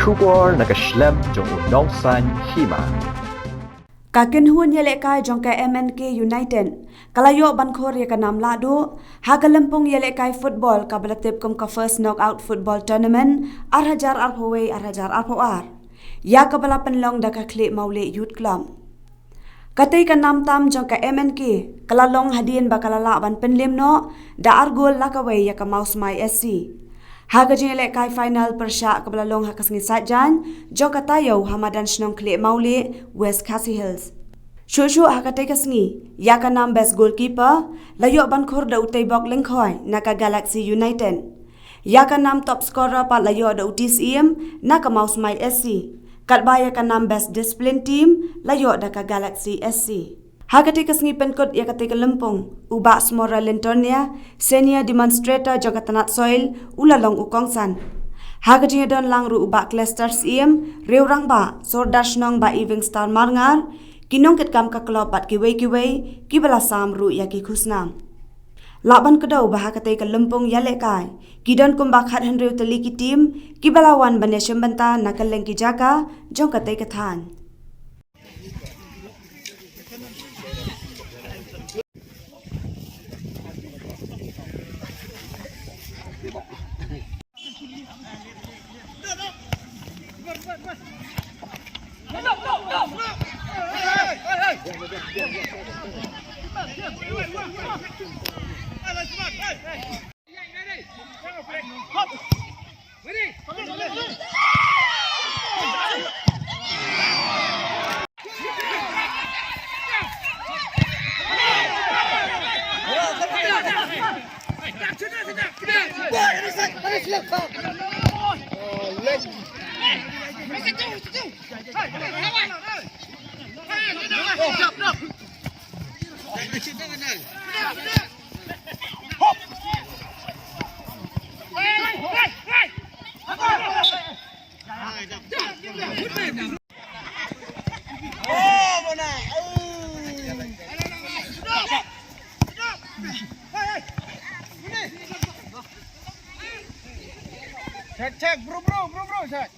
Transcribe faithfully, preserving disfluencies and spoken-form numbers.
Khubor na ka shlem jong u Nongsaiñ Hima. Ka kynhun ïalehkai jong ka M N K United ka la ïoh ban khur ïa ka nam lahduh ha ka lympung ïalehkai football kaba la tip kum ka First Knockout Football Tournament ar hajar arphew wei ar hajar arphew ar, ïa kaba la pynlong da ka Khlieh Mawlieh Youth Club. Katei ka nam tam jong ka M N K ka la long hadien ba ka la lah ban pynliem noh da ar gol la kawei ïa ka Mawsmai S C ha ka jingïalehkai final pyrshah kaba la long ha ka sngi Saitjaiñ jong ka taïew ha madan shnong Khlieh Mawlieh, West Khasi Hills. Shuh shuh ha katei ka sngi, ïa ka nam best goalkeeper la ïoh ban khur da u Teibok Lyngkhoi na ka Galaxy United. Ïa ka nam top scorer pat la ïoh da u T Syiem na ka Mawsmai S C. Katba ïa ka nam best discipline team la ïoh da ka Galaxy S C. Ha katei ka sngi pynkut ïa katei ka lympung, u Bah Smora Lyntonia, senior demonstrator jong ka tnat soil, u la long u kongsan. Ha ka jingïadon lang ruh u Bah Clester Syiem, Riewrangbah, Sordar Shnong Bah Ewing Star Marngar, ki nongkitkam ka club bad kiwei kiwei kiba la sam ruh ïa ki khusnam. Lah ban kdew ba ha katei ka lympung ïalehkai ki don kumba khathynriew tylli ki team kiba la wan ban ïashim bynta na kylleng ki jaka jong katei ka thaiñ. Check, check, bro, bro, bro, bro, check.